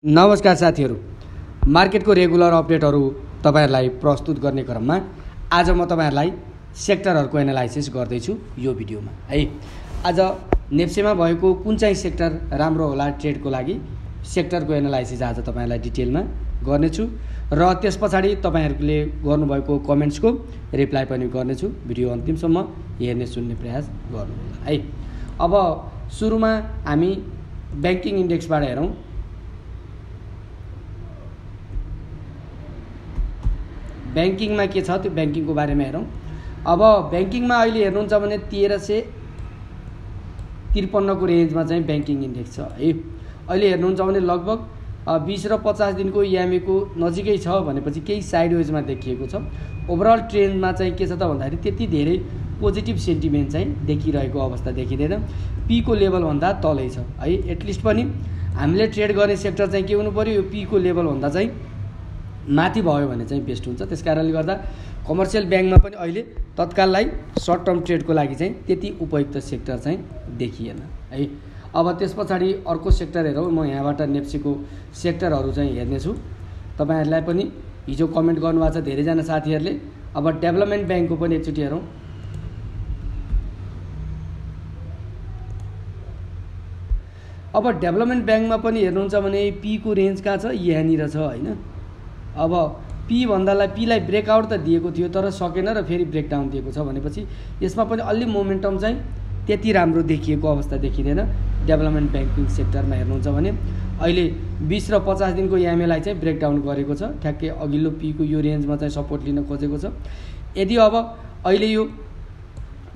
नमस्कार साथीहरू, मार्केटको रेगुलर अपडेटहरू तपाईहरुलाई प्रस्तुत गर्ने क्रममा आज म तपाईहरुलाई सेक्टरहरूको एनालाइसिस गर्दैछु यो भिडियोमा है। आज नेप्सेमा भएको कुन चाहिँ सेक्टर राम्रो होला ट्रेडको लागि सेक्टरको एनालाइसिस आज तपाईहरुलाई डिटेलमा गर्नेछु र त्यसपछि तपाईहरुले गर्नुभएको कमेन्ट्सको रिप्लाई पनि गर्नेछु। भिडियो अन्तिमसम्म हेर्ने सुन्ने प्रयास गर्नु होला है। अब सुरुमा हामी बैंकिङ इन्डेक्सबाट हेरौं। बैंकिङमा के छ त्यो बैंकिङको बारेमा हेरौं। अब बैंकिङमा अहिले हेर्नुहुन्छ भने 1353 को रेन्जमा चाहिँ बैंकिङ इन्डेक्स छ है। अहिले हेर्नुहुन्छ भने लगभग 20 र 50 दिनको EMA को नजिकै छ भनेपछि केही साइडवेजमा देखिएको छ। ओभरअल ट्रेन्डमा चाहिँ के छ त भन्दाखेरि त्यति धेरै पोजिटिभ सेन्टिमेन्ट चाहिँ देखिरहेको अवस्था देखिदैन। पी को लेभल भन्दा तलै छ है। एटलिस्ट पनि हामीले ट्रेड गर्ने सेक्टर चाहिँ के हुनु पर्यो, यो पी को लेभल भन्दा चाहिँ माथि भयो भने चाहिँ बेस्ट हुन्छ। त्यसकारणले गर्दा कमर्सियल बैंकमा पनि अहिले तत्काललाई सर्ट टर्म ट्रेडको लागि चाहिँ त्यति उपयुक्त सेक्टर चाहिँ देखिएन है। अब त्यसपछि अर्को सेक्टर हेरौँ। म यहाँबाट नेप्सीको सेक्टरहरू चाहिँ हेर्नेछु। तपाईहरुलाई पनि हिजो कमेन्ट गर्नुभएको छ धेरैजना साथीहरूले। अब डेभलपमेन्ट बैंकको पनि एकचोटि हेरौँ। अब डेभलपमेन्ट बैंकमा पनि हेर्नुहुन्छ भने पी को रेन्ज कहाँ छ, यहाँनिर छ हैन। अब पी भन्दालाई पीलाई ब्रेकआउट त दिएको थियो तर सकेन र फेरि ब्रेकडाउन दिएको छ भनेपछि यसमा पनि अलि मोमेन्टम चाहिँ त्यति राम्रो देखिएको अवस्था देखिदैन। डेभलपमेन्ट बैंकिङ सेक्टरमा हेर्नुहुन्छ भने अहिले 20 र 50 दिनको EMA लाई चाहिँ ब्रेकडाउन गरेको छ। ठ्याक्कै अघिल्लो पी को यो रेन्जमा चाहिँ सपोर्ट लिन खोजेको छ। यदि अब अहिले यो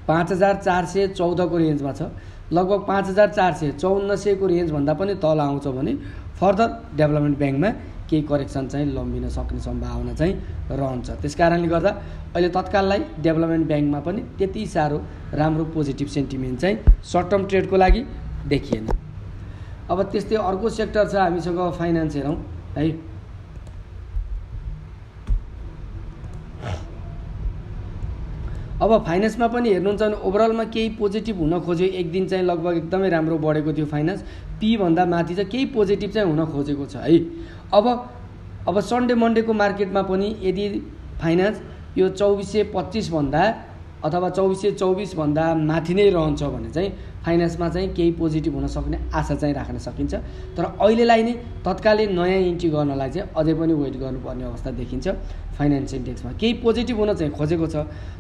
5414 को रेन्जमा छ, लगभग 5454 को रेन्ज भन्दा पनि तल आउँछ भने फर्दर डेभलपमेन्ट बैंकमा केही करेक्सन चाहिँ लम्बिन सक्ने सम्भावना चाहिँ रहन्छ। त्यसकारणले गर्दा अहिले तत्काललाई डेभलपमेन्ट बैंकमा पनि त्यति साह्रो राम्रो पोजिटिभ सेन्टिमेन्ट चाहिँ सर्ट टर्म ट्रेडको लागि देखिएन। अब त्यस्तै अर्को सेक्टर छ हामीसँग फाइनान्स हेरौँ है। अब फाइनान्समा पनि हेर्नुहुन्छ भने ओभरअलमा केही पोजिटिभ हुन खोज्यो। एक दिन चाहिँ लगभग एकदमै राम्रो बढेको थियो फाइनान्स। पी भन्दा माथि चाहिँ केही पोजिटिभ चाहिँ हुन खोजेको छ है। अब सन्डे मन्डेको मार्केटमा पनि यदि फाइनान्स यो 2425 भन्दा अथवा 2424 भन्दा माथि नै रहन्छ भने चाहिँ फाइनान्समा चाहिँ केही पोजिटिभ हुन सक्ने आशा चाहिँ राख्न सकिन्छ। तर अहिलेलाई नै तत्कालै नयाँ इन्ट्री गर्नलाई चाहिँ अझै पनि वेट गर्नुपर्ने अवस्था देखिन्छ। फाइनान्स इन्डेक्समा केही पोजिटिभ हुन चाहिँ खोजेको छ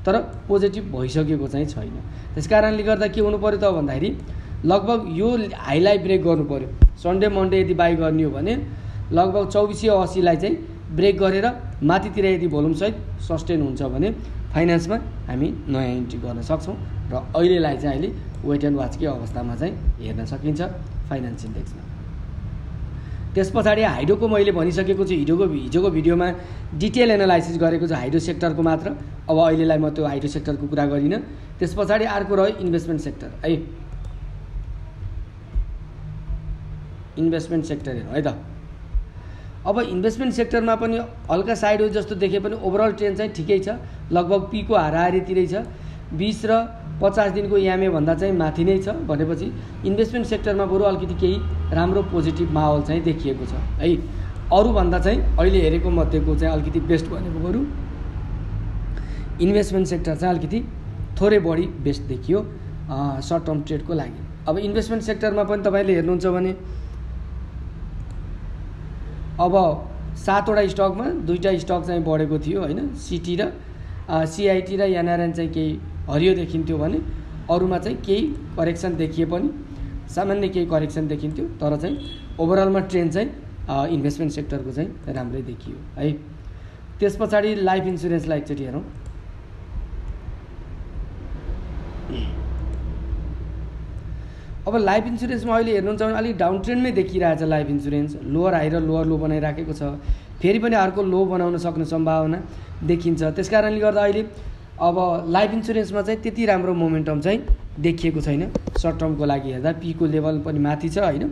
तर पोजिटिभ भइसकेको चाहिँ छैन। त्यसकारणले गर्दा के हुनु पर्यो त भन्दाखेरि लगभग यो हाइलाई ब्रेक गर्नु पर्यो। सन्डे मन्डे यदि बाई गर्ने हो भने लगभग 2480 लाई चाहिँ ब्रेक गरेर माथितिर यदि भोल्युम सहित सस्टेन हुन्छ भने फाइनान्समा हामी नयाँ इन्ट्री गर्न सक्छौँ र अहिलेलाई चाहिँ अहिले वेट एन्ड वाचकै अवस्थामा चाहिँ हेर्न सकिन्छ फाइनान्स इन्डेक्समा। त्यसपछि हाइड्रोको मैले भनिसकेको छु। हिजोको भिडियोमा डिटेल एनालाइसिस गरेको छु हाइड्रो सेक्टरको मात्र। अब अहिलेलाई म त्यो हाइड्रो सेक्टरको कुरा गरिनँ। त्यसपछि अर्को रह्यो इन्भेस्टमेन्ट सेक्टर है। इन्भेस्टमेन्ट सेक्टर हेरौँ है त। अब इन्भेस्टमेन्ट सेक्टरमा पनि हल्का साइडवेज जस्तो देखे पनि ओभरअल ट्रेन्ड चाहिँ ठिकै छ। लगभग पी को हाराहारीतिरै छ। 20 र 50 दिनको EMA भन्दा चाहिँ माथि नै छ भनेपछि इन्भेस्टमेन्ट सेक्टरमा बरु अलिकति केही राम्रो पोजिटिभ माहौल चाहिँ देखिएको छ है। अरूभन्दा चाहिँ अहिले हेरेको मध्येको चाहिँ अलिकति बेस्ट भनेको बरु इन्भेस्टमेन्ट सेक्टर चाहिँ अलिकति थोरै बढी बेस्ट देखियो सर्ट टर्म ट्रेडको लागि। अब इन्भेस्टमेन्ट सेक्टरमा पनि तपाईँले हेर्नुहुन्छ भने अब 7 वटा स्टकमा 2टा स्टक चाहिँ बढेको थियो हैन। सिटी र CIT र NRN चाहिँ केही हरियो देखिन्थ्यो भने अरूमा चाहिँ केही करेक्सन देखिए पनि सामान्य केही करेक्सन देखिन्थ्यो तर चाहिँ ओभरअलमा ट्रेन्ड चाहिँ इन्भेस्टमेन्ट सेक्टरको चाहिँ राम्रै देखियो है। त्यसपछि लाइफ इन्स्योरेन्सलाई एकचोटि हेरौँ। अब लाइफ इन्स्योरेन्समा अहिले हेर्नुहुन्छ भने अलिक डाउन ट्रेन्डमै देखिरहेछ। लाइफ इन्स्योरेन्स लोअर हाई र लोअर लो बनाइराखेको छ। फेरि पनि अर्को लो बनाउन सक्ने सम्भावना देखिन्छ। त्यसकारणले गर्दा अहिले अब लाइफ इन्स्योरेन्समा चाहिँ त्यति राम्रो मोमेन्टम चाहिँ देखिएको छैन। सर्ट टर्मको लागि हेर्दा पी को लेभल पनि माथि छ हैन।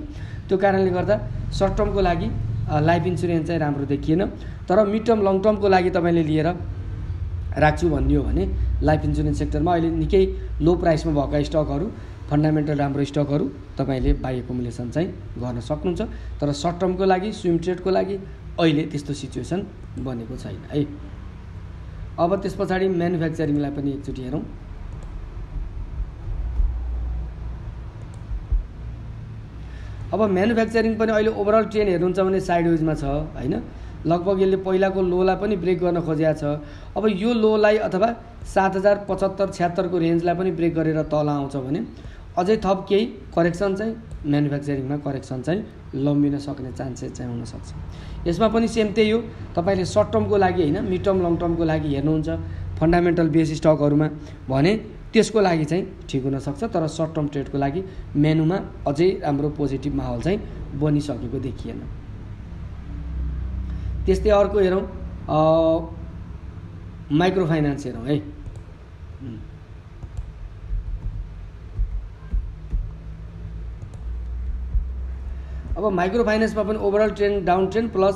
त्यो कारणले गर्दा सर्ट टर्मको लागि लाइफ इन्स्योरेन्स चाहिँ राम्रो देखिएन। तर मिड टर्म लङ टर्मको लागि तपाईँले लिएर राख्छु भन्ने हो भने लाइफ इन्स्योरेन्स सेक्टरमा अहिले निकै लो प्राइसमा भएका स्टकहरू फन्डामेन्टल राम्रो स्टकहरू तपाईले बाई एकुमुलेसन चाहिँ गर्न सक्नुहुन्छ। तर सर्ट टर्मको लागि स्विङ ट्रेडको लागि अहिले त्यस्तो सिचुएसन बनेको छैन है। अब त्यस पछाडि म्यानुफ्याक्चरिङलाई पनि एकचोटि हेरौँ। अब म्यानुफ्याक्चरिङ पनि अहिले ओभरअल ट्रेन्ड हेर्नुहुन्छ भने साइडवेजमा छ हैन। लगभग यसले पहिलाको लोलाई पनि ब्रेक गर्न खोजेको छ। अब यो लोलाई अथवा 7075-76 को रेन्जलाई पनि ब्रेक गरेर तल आउँछ भने अझै थप केही करेक्सन चाहिँ म्यानुफ्याक्चरिङमा करेक्सन चाहिँ लम्बिन सक्ने चान्सेस चाहिँ हुन सक्छ। यसमा पनि सेम त्यही हो, तपाईले सर्ट टर्मको लागि हैन मिड टर्म लङ टर्मको लागि हेर्नुहुन्छ फन्डामेन्टल बेस स्टकहरुमा भने त्यसको लागि चाहिँ ठीक हुन सक्छ। तर सर्ट टर्म ट्रेडको लागि मेनुमा अझै राम्रो पोजिटिभ माहौल चाहिँ बनिसकेको देखिएन। त्यस्तै अर्को हेरौँ माइक्रो फाइनान्स हेरौँ है। अब माइक्रो फाइनान्समा पनि overall trend down trend plus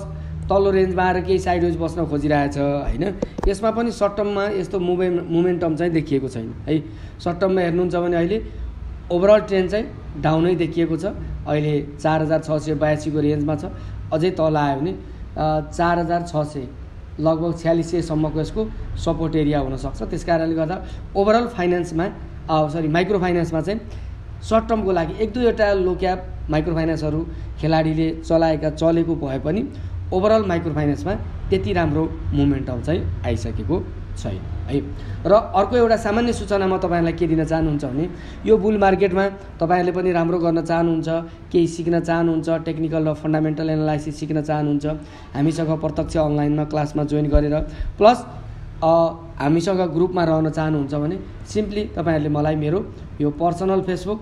तल्लो रेन्जमा आएर केही साइडवेज बस्न खोजिरहेछ हैन। यसमा पनि सर्ट टर्ममा यस्तो मोमेन्टम चाहिँ देखिएको छैन है। सर्ट टर्ममा हेर्नुहुन्छ भने अहिले ओभरअल ट्रेन्ड चाहिँ डाउनै देखिएको छ। अहिले 4682 को रेन्जमा छ। अझै तल आयो भने 4600 लगभग 4600 सम्मको यसको सपोर्ट एरिया हुन सक्छ। त्यसकारणले गर्दा ओभरअल फाइनान्समा माइक्रो फाइनान्समा चाहिँ सर्ट टर्मको लागि एक दुईवटा लो क्याप माइक्रो फाइनान्सहरू खेलाडीले चलेको भए पनि ओभरअल माइक्रो फाइनान्समा त्यति राम्रो मोमेन्टम चाहिँ आइसकेको छैन है। र अर्को एउटा सामान्य सूचना म तपाईहरुलाई के दिन चाहनुहुन्छ भने यो बुल मार्केटमा तपाईहरुले पनि राम्रो गर्न चाहनुहुन्छ, केही सिक्न चाहनुहुन्छ, टेक्निकल र फन्डामेन्टल एनालाइसिस सिक्न चाहनुहुन्छ, हामीसँग प्रत्यक्ष अनलाइनमा क्लासमा जोइन गरेर प्लस हामीसँग ग्रुपमा रहन चाहनुहुन्छ भने सिम्पली तपाईहरुले मलाई मेरो यो पर्सनल फेसबुक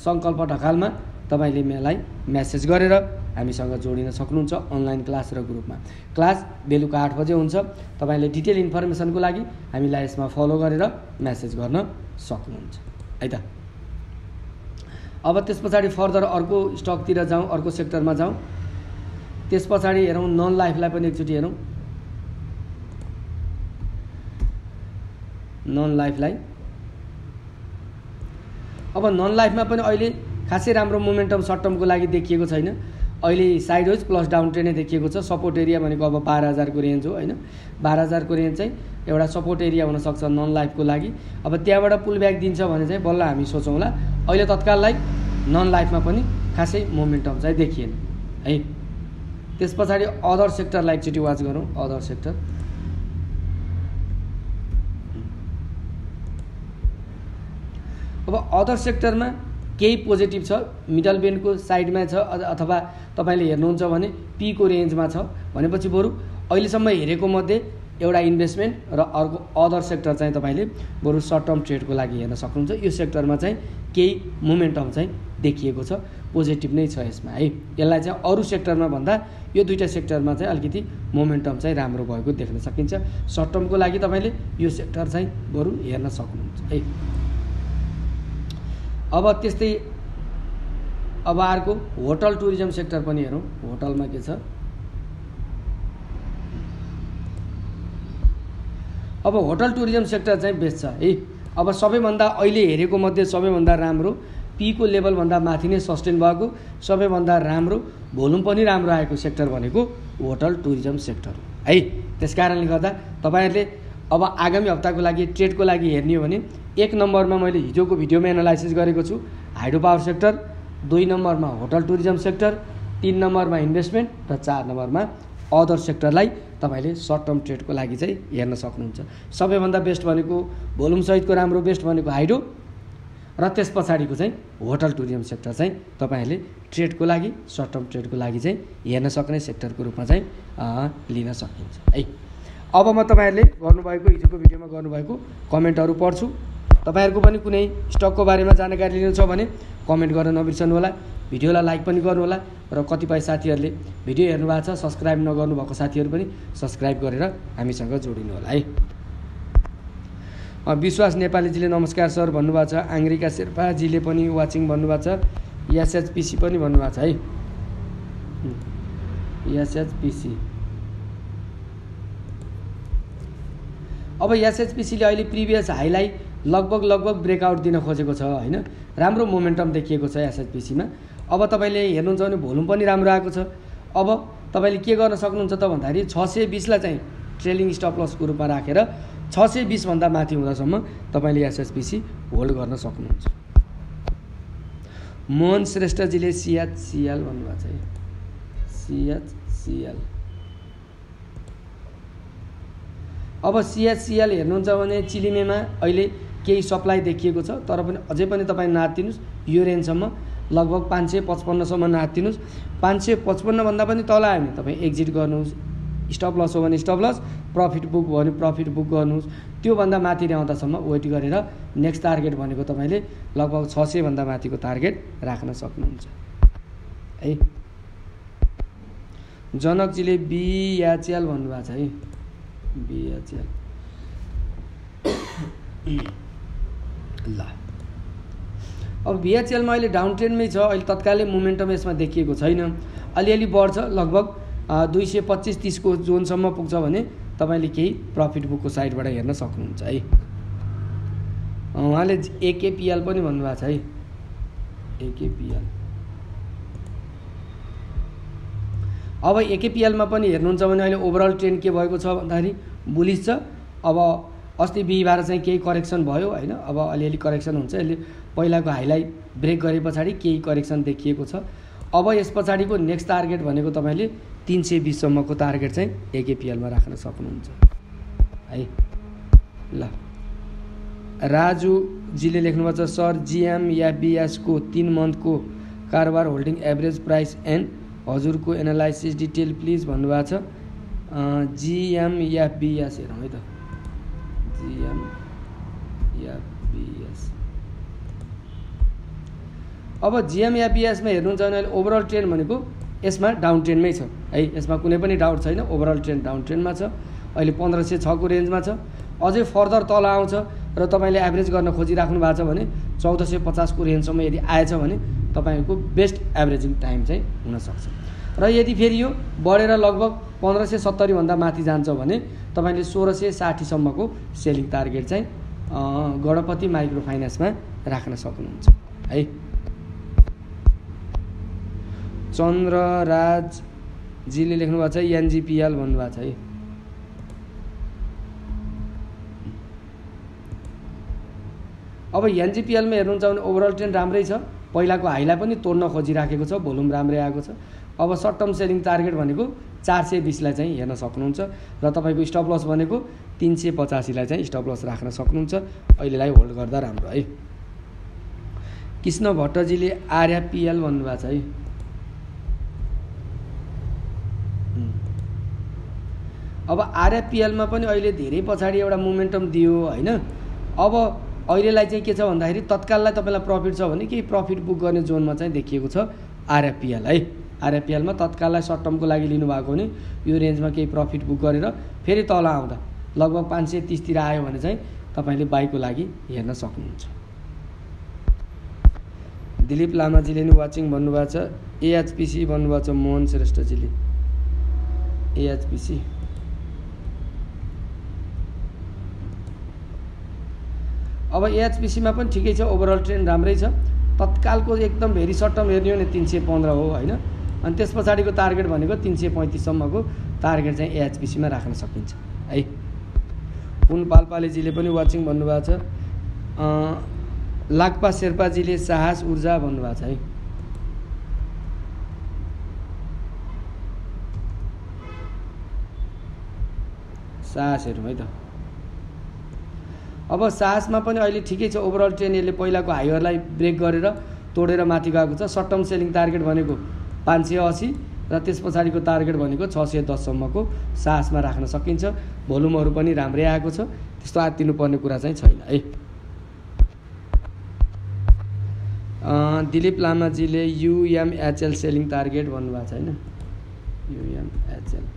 संकल्प ढकालमा तपाईले मलाई मेसेज गरेर हामीसँग जोडिन सक्नुहुन्छ अनलाइन क्लास र ग्रुपमा। क्लास बेलुका 8 बजे हुन्छ। तपाईले डिटेल इन्फर्मेसनको लागि हामीलाई यसमा फलो गरेर मेसेज गर्न सक्नुहुन्छ है त। अब त्यसपछि फर्दर अर्को स्टकतिर जाउँ, अर्को सेक्टरमा जाउँ। त्यसपछि हेरौँ नन लाइफलाई पनि एकचोटि हेरौँ। नन लाइफलाई अब नन लाइफमा पनि अहिले खासै राम्रो मोमेन्टम सर्ट टर्मको लागि देखिएको छैन। अहिले साइडवेज प्लस डाउन ट्रेन्ड देखिएको छ। सपोर्ट एरिया भनेको अब 12000 को रेन्ज हो हैन। 12000 को रेन्ज चाहिँ एउटा सपोर्ट एरिया हुन सक्छ नन लाइफको लागि। अब त्यहाँबाट पुल ब्याक दिन्छ भने चाहिँ बल्ल हामी सोचौँला। अहिले तत्काललाई नन लाइफमा पनि खासै मोमेन्टम चाहिँ देखिएन है। त्यसपछि अदर सेक्टरलाई एकचोटि वाच गरौँ। अदर सेक्टर अब अदर सेक्टरमा केही पोजिटिभ छ, मिडल बेन्डको साइडमा छ अथवा तपाईले हेर्नुहुन्छ भने पी को रेन्जमा छ भनेपछि बरु अहिलेसम्म हेरेको मध्ये एउटा इन्भेस्टमेन्ट र अर्को अदर सेक्टर चाहिँ तपाईले बरु सर्ट टर्म ट्रेडको लागि हेर्न सक्नुहुन्छ। यो सेक्टरमा चाहिँ केही मोमेन्टम चाहिँ देखिएको छ, पोजिटिभ नै छ यसमा है। यसलाई चाहिँ अरू सेक्टरमा भन्दा यो दुईटा सेक्टरमा चाहिँ अलिकति मोमेन्टम चाहिँ राम्रो भएको देख्न सकिन्छ। सर्ट टर्मको लागि तपाईले यो सेक्टर चाहिँ बरु हेर्न सक्नुहुन्छ है। अब त्यस्तै अब अर्को होटल टुरिज्म सेक्टर पनि हेरौँ। होटलमा के छ? अब होटल टुरिज्म सेक्टर चाहिँ बेस्ट छ है। अब सबैभन्दा अहिले हेरेको मध्ये सबैभन्दा राम्रो पी को लेभल भन्दा माथि नै सस्टेन भएको सबैभन्दा राम्रो भोल्युम पनि राम्रो आएको सेक्टर भनेको होटल टुरिज्म सेक्टर हो है। त्यसकारणले गर्दा तपाईहरुले अब आगामी हप्ताको लागि ट्रेडको लागि हेर्ने हो भने 1 नम्बरमा मैले हिजोको भिडियोमा एनालाइसिस गरेको छु हाइड्रो पावर सेक्टर, 2 नम्बरमा होटल टुरिज्म सेक्टर, 3 नम्बरमा इन्भेस्टमेन्ट र 4 नम्बरमा अदर सेक्टरलाई तपाईले सर्ट टर्म ट्रेडको लागि चाहिँ हेर्न सक्नुहुन्छ। सबैभन्दा बेस्ट भनेको भोल्युम सहितको राम्रो बेस्ट भनेको हाइड्रो र त्यस पछाडिको चाहिँ होटल टुरिज्म सेक्टर चाहिँ तपाईहरुले ट्रेडको लागि सर्ट टर्म ट्रेडको लागि चाहिँ हेर्न सक्ने सेक्टरको रूपमा चाहिँ लिन सकिन्छ है। अब म तपाईहरुले गर्नुभएको हिजोको भिडियोमा गर्नुभएको कमेन्टहरु पढ्छु। तपाईहरुको पनि कुनै स्टकको बारेमा जानकारी लिनु छ भने कमेन्ट गर्न नबिर्सनु होला। भिडियोलाई लाइक पनि गर्नु होला र कतिपय साथीहरुले भिडियो हेर्नु भएको छ सब्स्क्राइब नगर्नु भएको साथीहरु पनि सब्स्क्राइब गरेर हामीसँग जोडिनु होला है। विश्वास नेपालीजीले नमस्कार सर भन्नुभएको छ। आङ्ग्रिका शेर्पाजीले पनि वाचिङ भन्नुभएको छ। एसएचपीसी पनि भन्नुभएको छ है। एसएचपीसी अब एसएचपीसी ले अहिले प्रिभियस हाईलाई लगभग ब्रेकआउट दिन खोजेको छ हैन। राम्रो मोमेन्टम देखिएको छ एसएचपीसीमा। अब तपाईले हेर्नुहुन्छ भने भोल्युम पनि राम्रो आएको छ। अब तपाईले के गर्न सक्नुहुन्छ त भन्दाखेरि 620 लाई चाहिँ ट्रेलिङ स्टप लसको रूपमा राखेर 620 भन्दा माथि हुँदासम्म तपाईले एसएचपीसी होल्ड गर्न सक्नुहुन्छ। मोहन श्रेष्ठजीले CHCL भन्नुभएको छ है, CHCL। अब CHCL हेर्नुहुन्छ भने चिलिमेमा अहिले केही सप्लाई देखिएको छ, तर पनि अझै पनि तपाईँ नातिनुस् यो रेन्जसम्म लगभग 555 सम्म नातिनुस्। 555 भन्दा पनि तल आयो भने तपाईँ एक्जिट गर्नुहोस्। स्टप लस हो भने स्टप लस, प्रफिट बुक भयो भने प्रफिट बुक गर्नुहोस्। त्यो भन्दा माथि ल्याउँदासम्म वेट गरेर नेक्स्ट टार्गेट भनेको तपाईले लगभग 600 भन्दा माथिको टार्गेट राख्न सक्नुहुन्छ है। जनकजीले BHL भन्नुभएको छ है, BHL। ल अब BHL मा अहिले डाउन ट्रेन्डमै छ। अहिले तत्कालै मोमेन्टम यसमा देखिएको छैन। अलिअलि बढ्छ, लगभग 225-30 को जोनसम्म पुग्छ भने तपाईले केही प्रफिट बुकको साइडबाट हेर्न सक्नुहुन्छ है। उहाँले AKPL पनि भन्नुभएको छ है, AKPL। अब AKPL मा पनि हेर्नुहुन्छ भने अहिले ओभरअल ट्रेन्ड के भएको छ भन्दाखेरि बुलिश छ। अब अस्ति बिहीबार चाहिँ केही करेक्सन भयो हैन। अब अलिअलि करेक्सन हुन्छ। यसले पहिलाको हाईलाई ब्रेक गरे पछाडि केही करेक्सन देखिएको छ। अब यस पछाडिको नेक्स्ट टार्गेट भनेको तपाईले 320 सम्मको टार्गेट चाहिँ AKPL मा राख्न सक्नुहुन्छ है। ल राजु जीले लेख्नुभएको छ सर GMFBS को 3 मन्थको कारोबार होल्डिङ एभरेज प्राइस एन्ड हजुरको एनालाइसिस डिटेल प्लिज भन्नुभएको छ। GMFBS हेरौँ है त, GMFBS। अब GMFBS मा हेर्नुहुन्छ भने अहिले ओभरअल ट्रेन्ड भनेको यसमा डाउन ट्रेन्डमै छ है। यसमा कुनै पनि डाउट छैन, ओभरअल ट्रेन्ड डाउन ट्रेन्डमा छ। अहिले 1506 को रेन्जमा छ। अझै फर्दर तल आउँछ र तपाईले एभरेज गर्न खोजिराख्नु भएको छ भने 1450 को रेन्जसम्म यदि आएछ भने तपाईको बेस्ट एभरेजिङ टाइम चाहिँ हुन सक्छ। र यदि फेरि यो बढेर लगभग 1570 भन्दा माथि जान्छ भने तपाईले 1660 सम्मको सेलिङ टार्गेट चाहिँ गणपति माइक्रो फाइनान्समा राख्न सक्नुहुन्छ है। चन्द्रराज जीले लेख्नु भएको छ NGPL भन्नुभएको छ है। अब NGPL मा हेर्नुहुन्छ भने ओभरअल ट्रेन्ड राम्रै छ। पहिलाको हाईलाई पनि तोड्न खोजिराखेको छ, भोल्युम राम्रै आएको छ। अब सर्ट टर्म सेलिङ टार्गेट भनेको 420 लाई चाहिँ हेर्न सक्नुहुन्छ र तपाईको स्टप लस भनेको 385 लाई चाहिँ स्टप लस राख्न सक्नुहुन्छ। अहिलेलाई होल्ड गर्दा राम्रो है। कृष्ण भट्टजीले RFPL भन्नुभएको छ है। अब RFPL मा पनि अहिले धेरै पछाडि एउटा मोमेन्टम दियो हैन। अब अहिलेलाई चाहिँ के छ भन्दाखेरि तत्काललाई तपाईलाई प्रफिट छ भने केही प्रफिट बुक गर्ने जोनमा चाहिँ देखिएको छ RFPL है। RFPL मा तत्काललाई सर्ट टर्मको लागि लिनु भएको भने यो रेन्जमा केही प्रफिट बुक गरेर फेरि तल आउँदा लगभग 530 तिर आयो भने चाहिँ तपाईले बाइको लागि हेर्न सक्नुहुन्छ। दिलीप लामाजीले नि वाचिङ भन्नुभएको छ। AHPC भन्नुभएको छ मोहन श्रेष्ठजीले, AHPC। अब AHPC मा पनि ठिकै छ, ओभरअल ट्रेन्ड राम्रै छ। तत्कालको एकदम भेरी सर्ट टर्म हेर्ने हो भने 315 हो हैन। अनि त्यस पछाडिको टार्गेट भनेको 335 सम्मको टार्गेट चाहिँ AHPC मा राख्न सकिन्छ है। पुन पालपालेजीले पनि वाचिङ भन्नुभएको छ। लाक्पा शेर्पाजीले साहस ऊर्जा भन्नुभएको छ है। साहस हेरौँ है त। अब साहसमा पनि अहिले ठिकै छ, ओभरअल ट्रेन्ड यसले पहिलाको हाइयरलाई ब्रेक गरेर तोडेर माथि गएको छ। सर्ट टर्म सेलिङ टार्गेट भनेको 580 र त्यस पछाडिको टार्गेट भनेको 610 सम्मको साहसमा राख्न सकिन्छ। भोल्युमहरु पनि राम्रै आएको छ, त्यस्तो आत्तिनु पर्ने कुरा चाहिँ छैन है। दिलीप लामाजीले UMHL सेलिङ टार्गेट भन्नुभएको छ हैन। UMHL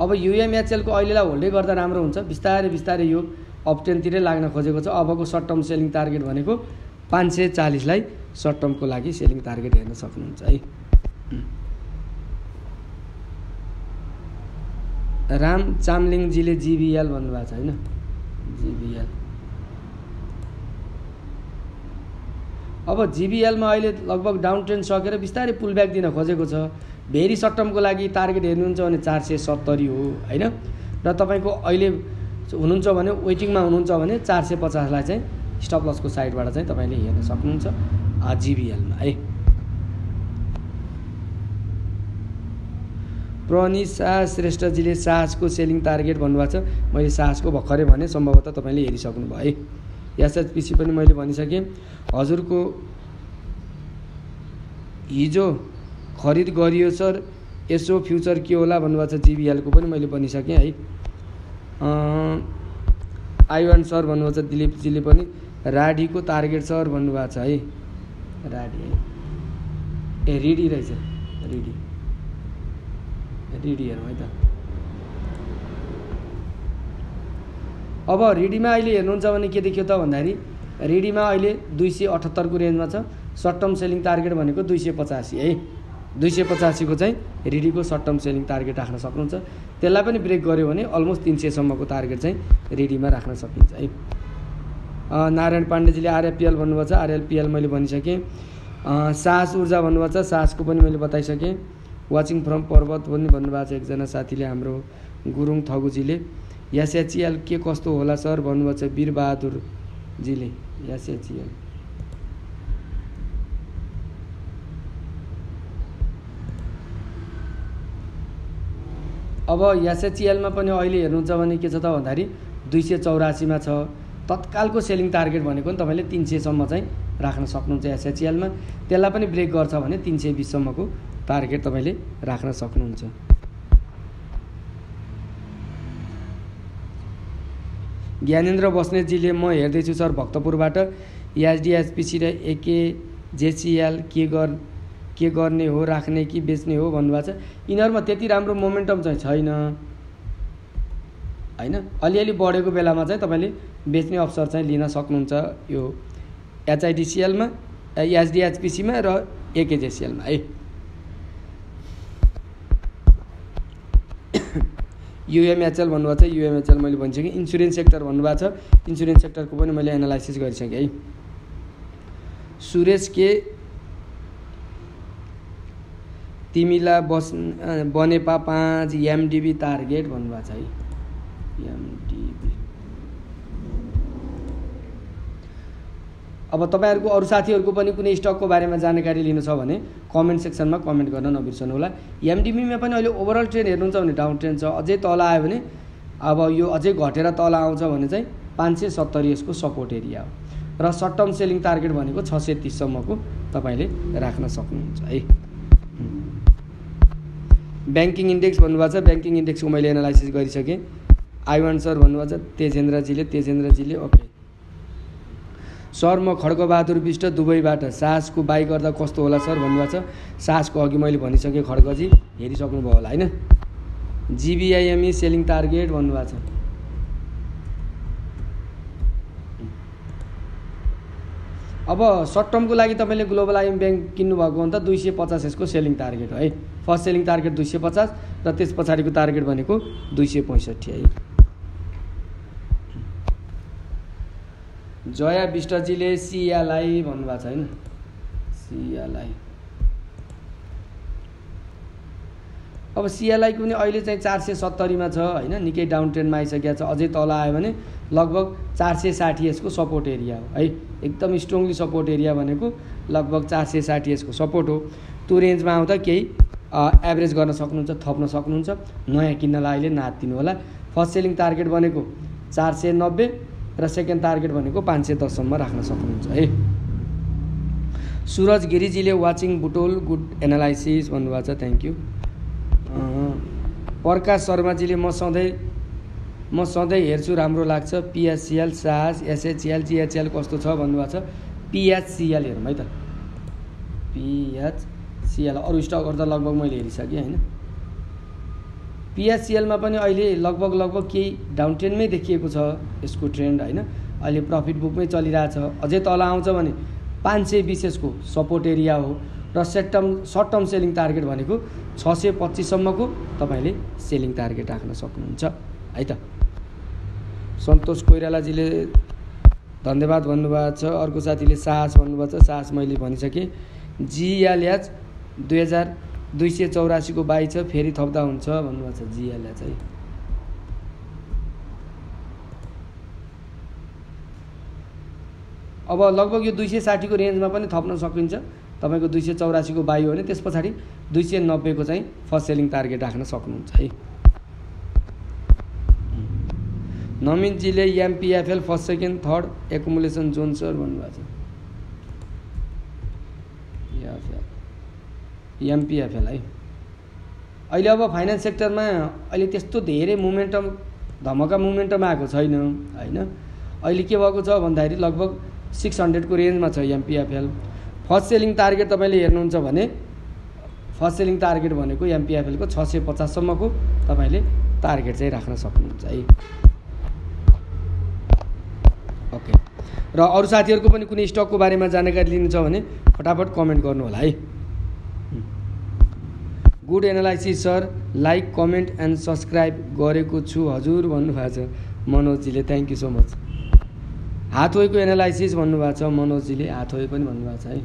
अब UMHL को अहिलेलाई होल्डै गर्दा राम्रो हुन्छ। बिस्तारै बिस्तारै यो अप ट्रेन्डतिरै लाग्न खोजेको छ। अबको सर्ट टर्म सेलिङ टार्गेट भनेको 540 लाई सर्ट टर्मको लागि सेलिङ टार्गेट हेर्न सक्नुहुन्छ है। राम चामलिङजीले जिबिएल भन्नुभएको छ होइन, जिबिएल। अब जिबिएलमा अहिले लगभग डाउन ट्रेन्ड सकेर बिस्तारै पुल ब्याक दिन खोजेको छ। भेरी सर्ट टर्मको लागि टार्गेट हेर्नुहुन्छ भने 470 हो होइन, र तपाईँको अहिले हुनुहुन्छ भने वेटिङमा हुनुहुन्छ भने 450लाई चाहिँ स्टप लसको साइडबाट चाहिँ तपाईँले हेर्न सक्नुहुन्छ जिबिएलमा है। प्रनिशा श्रेष्ठजीले साहसको सेलिङ टार्गेट भन्नुभएको छ। मैले साहसको भर्खरै भने सम्भवतः तपाईँले हेरिसक्नुभयो है। एसएचपिसी पनि मैले भनिसकेँ। हजुरको हिजो खरिद गरियो सर, यसो फ्युचर के होला भन्नुभएको छ। जिबिएलको पनि मैले भनिसकेँ है। आइवान सर भन्नुभएको छ, दिलीपजीले पनि राडीको टार्गेट सर भन्नुभएको छ है। राडी है, ए रिडी रहेछ, रिडी हेरौँ है त। अब रिडीमा अहिले हेर्नुहुन्छ भने के देखियो त भन्दाखेरि रिडीमा अहिले 278 को रेन्जमा छ। सर्ट टर्म सेलिङ टार्गेट भनेको 285 है। 285 को चाहिँ रिडीको सर्ट टर्म सेलिङ टार्गेट राख्न सक्नुहुन्छ। त्यसलाई पनि ब्रेक गर्यो भने अलमोस्ट 300 सम्मको टार्गेट चाहिँ रिडीमा राख्न सकिन्छ है। नारायण पाण्डेजीले आरएफपिएल भन्नुभएको छ। आरएलपिएल मैले भनिसकेँ। साहस ऊर्जा भन्नुभएको छ, साहसको पनि मैले बताइसकेँ। वाचिङ फ्रम पर्वत पनि भन्नुभएको छ एकजना साथीले, हाम्रो गुरुङ थगुजीले। एसएचएल के कस्तो होला सर भन्नुभएको छ वीरबहादुरजीले। एसएचएल अब एसएचएलमा पनि अहिले हेर्नुहुन्छ भने के छ त भन्दाखेरि 284 मा छ। तत्कालको सेलिङ टार्गेट भनेको नि तपाईँले 300 सम्म चाहिँ राख्न सक्नुहुन्छ एसएचएलमा। त्यसलाई पनि ब्रेक गर्छ भने 320 सम्मको टार्गेट तपाईँले राख्न सक्नुहुन्छ। ज्ञानेन्द्र बस्नेतजीले म हेर्दैछु सर भक्तपुरबाट एचडिएचपिसी र एकेजेसिएल के गर्ने हो, राख्ने कि बेच्ने हो भन्नुभएको छ। यिनीहरूमा त्यति राम्रो मोमेन्टम चाहिँ छैन होइन। अलिअलि बढेको बेलामा चाहिँ तपाईँले बेच्ने अवसर चाहिँ लिन सक्नुहुन्छ यो एचआइडिसिएलमा, एचडिएचपिसीमा र एकेजेसिएलमा है। युएमएचएल भन्नुभएको छ। युएमएचएल मैले भनिसकेँ। इन्सुरेन्स सेक्टर भन्नुभएको छ। इन्सुरेन्स सेक्टरको पनि मैले एनालाइसिस गरिसकेँ है। सुरेश के तिमीला बनेपा 5 एमडिबी टार्गेट भन्नुभएको छ है। एमडिबी अब तपाईँहरूको अरू साथीहरूको पनि कुनै स्टकको बारेमा जानकारी लिनु छ भने कमेन्ट सेक्सनमा कमेन्ट गर्न नबिर्सनु होला। एमडिबीमा पनि अहिले ओभरअल ट्रेन्ड हेर्नुहुन्छ भने डाउन ट्रेन्ड छ। अझै तल आयो भने अब यो अझै घटेर तल आउँछ भने चाहिँ 570 यसको सपोर्ट एरिया हो। र सर्ट टर्म सेलिङ टार्गेट भनेको 630 सम्मको तपाईँले राख्न सक्नुहुन्छ है। ब्याङ्किङ इन्डेक्स भन्नुभएको छ। ब्याङ्किङ इन्डेक्सको मैले एनालाइसिस गरिसकेँ। आइवान सर भन्नुभएको छ। तेजेन्द्रजीले ओके सर म खड्गबहादुर विष्ट दुबईबाट साहसको बाई गर्दा कस्तो होला सर भन्नुभएको छ। साहसको अघि मैले भनिसकेँ, खड्गजी हेरिसक्नुभयो होला होइन। जिबिआइएमई सेलिङ टार्गेट भन्नुभएको छ। अब सर्ट टर्मको लागि तपाईँले ग्लोबल आइएम ब्याङ्क किन्नुभएको भने त 250 यसको सेलिङ टार्गेट हो है। फर्स्ट सेलिङ टार्गेट 250 र त्यस पछाडिको टार्गेट भनेको 265 है। जया विष्टजीले सिएलआई भन्नुभएको छ होइन। सिएलआई अब सिएलआईको पनि अहिले चाहिँ 470 मा छ होइन। निकै डाउन ट्रेन्डमा आइसकेको छ। अझै तल आयो भने लगभग 460 यसको सपोर्ट एरिया हो है। एकदम स्ट्रङली सपोर्ट एरिया भनेको लगभग 460 यसको सपोर्ट हो। त्यो रेन्जमा आउँदा केही एभरेज गर्न सक्नुहुन्छ, थप्न सक्नुहुन्छ। नयाँ किन्नलाई अहिले नातिनु होला। फर्स्ट सेलिङ टार्गेट भनेको 490 र सेकेन्ड टार्गेट भनेको 510 सम्म राख्न सक्नुहुन्छ है। सुरज गिरिजीले वाचिङ बुटोल गुड एनालाइसिस भन्नुभएको छ। Thank you. प्रकाश शर्माजीले म सधैँ हेर्छु, राम्रो लाग्छ। पिएचसिएल, साहस, एसएचएल, जिएचएल कस्तो छ भन्नुभएको छ। पिएचसिएल हेरौँ है त। पिएचसिएल अरू स्टकहरू त लगभग मैले हेरिसकेँ होइन। पिएचसिएलमा पनि अहिले लगभग केही डाउन ट्रेन्डमै देखिएको छ यसको ट्रेन्ड होइन। अहिले प्रफिट बुकमै चलिरहेछ। अझै तल आउँछ भने 520 यसको सपोर्ट एरिया हो। र सर्ट टर्म सेलिङ टार्गेट भनेको 625 सम्मको तपाईले सेलिङ टार्गेट राख्न सक्नुहुन्छ है त। सन्तोष कोइरालाजीले धन्यवाद भन्नुभएको छ। अर्को साथीले साहस भन्नुभएको छ, साहस मैले भनिसकेँ। जिएलएच 2284 को बाई छ, फेरि थप्दा हुन्छ भन्नुभएको छ जिएलएच है। अब लगभग यो 260 को रेन्जमा पनि थप्न सकिन्छ। तपाईको 284 को बाई हो भने त्यस पछाडि 290 को चाहिँ फर्स्ट सेलिङ टार्गेट राख्न सक्नुहुन्छ है। नमिनजीले MPFL first second third accumulation zone sir भन्नुभएको छ। एमपीएफएल है। अहिले अब फाइनान्स सेक्टरमा अहिले त्यस्तो धेरै मोमेन्टम धमका मोमेन्टम आएको छैन हैन। अहिले के भएको छ भन्दाखेरि लगभग 600 को रेन्जमा छ एमपीएफएल। फर्स्ट सेलिङ टार्गेट तपाईले हेर्नुहुन्छ भने फर्स्ट सेलिङ टार्गेट भनेको एमपीएफएल को 650 सम्मको तपाईले टार्गेट चाहिँ राख्न सक्नुहुन्छ है। ओके। र अरु साथीहरुको पनि कुनै स्टकको बारेमा जानकारी लिनु छ भने फटाफट कमेन्ट गर्नु होला है। Good analysis sir, like comment and subscribe गरेको छु हजुर भन्नुभएको छ मनोजजीले। Thank you so much. हाथोइको एनालाइसिस भन्नुभएको छ मनोजजीले, हाथोइ पनि भन्नुभएको छ है।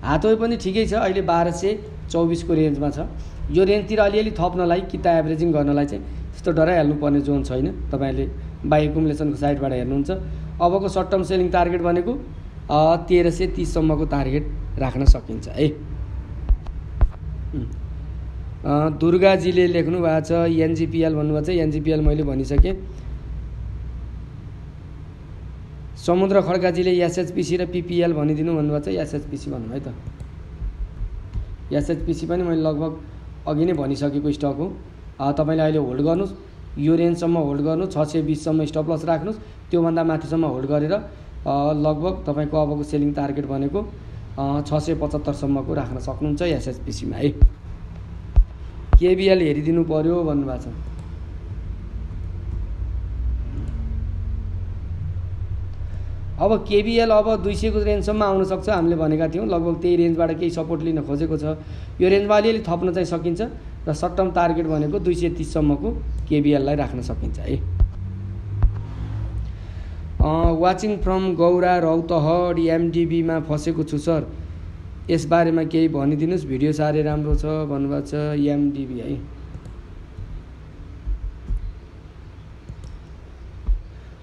हाथोइ पनि ठिकै छ, अहिले 1224 को रेन्जमा छ। यो रेन्जतिर अलिअलि थप्नलाई किता एभरेजिङ गर्नलाई चाहिँ त्यस्तो डराइहाल्नु पर्ने जोन छैन। तपाईले बाई एकुमुलेसनको साइडबाट हेर्नुहुन्छ। अबको सर्ट टर्म सेलिङ टार्गेट भनेको 1330 सम्मको टार्गेट राख्न सकिन्छ है। दुर्गाजीले लेख्नु भएको छ एनजीपीएल भन्नुभएको छ। एनजीपीएल मैले भनिसकेँ। समुद्र खड्काजीले एसएचपीसी र पीपीएल भनिदिनु भन्नुभएको छ। एसएचपीसी भनौँ है त। एसएचपीसी पनि मैले लगभग अघि नै भनिसकेको स्टक हो। तपाईले अहिले होल्ड गर्नुस्, यो रेन्जसम्म होल्ड गर्नु, 620 सम्म स्टप लस राख्नुस्, त्योभन्दा माथिसम्म होल्ड गरेर लगभग तपाईको अबको सेलिङ टार्गेट भनेको 675 सम्मको राख्न सक्नुहुन्छ एसएचपीसी मा है। केबीएल हेरिदिनु पर्यो भन्नुभएको छ। अब केबीएल अब 200 को रेन्जसम्म आउन सक्छ। हामीले भनेका थियौं लगभग त्यही रेन्जबाट केही सपोर्ट लिन खोजेको छ। यो रेन्जमा अलिअलि थप्न चाहिँ सकिन्छ र सर्ट टर्म टार्गेट भनेको 230 सम्मको केबीएल लाई राख्न सकिन्छ है। Watching from Gaura Rautahat IMDb मा फसेको छु सर, यस बारेमा केही भनिदिनुस्, भिडियो साह्रै राम्रो छ भन्नुभएको छ एमडीबी है।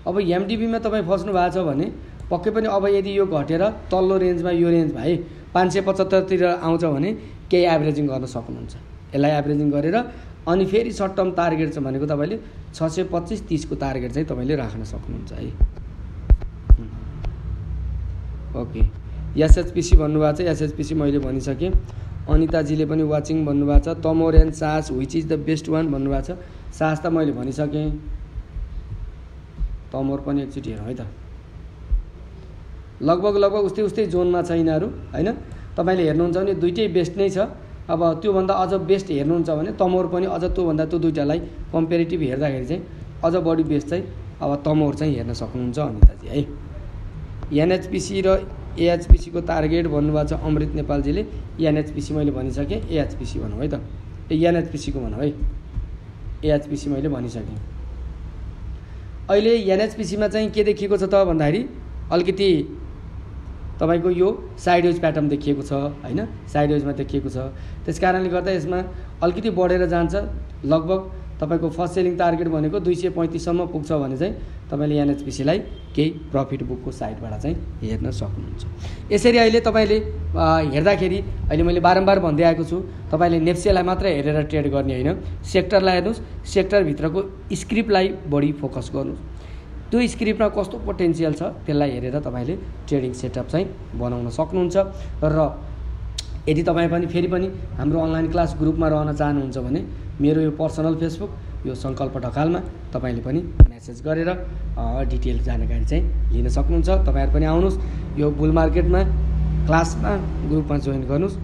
अब एमडीबी मा तपाई फस्नु भएको छ भने पक्कै पनि अब यदि यो घटेर तल्लो रेन्जमा यो रेन्जमा है 575 तिर आउँछ भने केही एभरेजिङ गर्न सक्नुहुन्छ। यसलाई एभरेजिङ गरेर अनि फेरि सर्ट टर्म टार्गेट छ भनेको तपाईले 625 30 को टार्गेट चाहिँ तपाईले राख्न सक्नुहुन्छ है। ओके। एसएचपीसी भन्नुभएको छ। एसएचपीसी मैले भनिसकेँ। अनिताजीले पनि वाचिङ भन्नुभएको छ। तमोर एन्ड सास which is the best one भन्नुभएको छ। सास त मैले भनिसकेँ। तमोर पनि एकचोटि हेरौँ है त। लगभग उस्तै जोनमा छ यिनीहरू हैन। तपाईले हेर्नुहुन्छ भने दुईटै बेस्ट नै छ। अब त्यो भन्दा अझ बेस्ट हेर्नुहुन्छ भने तमोर पनि अझ त्यो भन्दा त्यो दुईटालाई कम्पेरेटिभ हेर्दाखेरि चाहिँ अझ बढी बेस्ट चाहिँ अब तमोर चाहिँ हेर्न सक्नुहुन्छ अनिताजी है। एनएचपीसी र एएचपीसी को टार्गेट भन्नुभएको छ अमृत नेपालजीले। एनएचपीसी मैले भनिसकेँ। एएचपीसी भनौँ है त। एनएचपीसी को भनौँ है। एएचपीसी मैले भनिसकेँ। अहिले एनएचपीसी मा चाहिँ के देखिएको छ त भन्दाखेरि अलिकति तपाईको यो साइड वेज प्याटर्न देखिएको छ हैन। साइड वेजमा देखिएको छ। त्यसकारणले गर्दा यसमा अलिकति बढेर जान्छ। लगभग तपाईको फर्स्ट सेलिङ टार्गेट भनेको 235 सम्म पुग्छ भने चाहिँ तपाईले एनएचपीसी लाई केही प्रॉफिट बुकको साइडबाट चाहिँ हेर्न सक्नुहुन्छ। यसरी अहिले तपाईले हेर्दाखेरि अहिले मैले बारम्बार भन्दै आएको छु तपाईले नेप्सेलाई मात्र हेरेर ट्रेड गर्ने हैन, सेक्टरलाई हेर्नुस्, सेक्टर भित्रको स्क्रिप्टलाई बढी फोकस गर्नुस्। त्यो स्क्रिप्टमा कस्तो पोटेन्शियल छ त्यसलाई हेरेर तपाईले ट्रेडिङ सेटअप चाहिँ बनाउन सक्नुहुन्छ। र यदि तपाई पनि फेरि पनि हाम्रो अनलाइन क्लास ग्रुपमा रहन चाहनुहुन्छ भने मेरो यो पर्सनल फेसबुक यो संकल्प ढकालमा तपाईले पनि मेसेज गरेर डिटेल जानकारी चाहिँ लिन सक्नुहुन्छ। तपाईहरु पनि आउनुस्, यो बुल मार्केटमा क्लासमा ग्रुपमा जोइन गर्नुस्,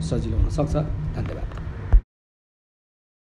सजिलो हुन सक्छ। धन्यवाद।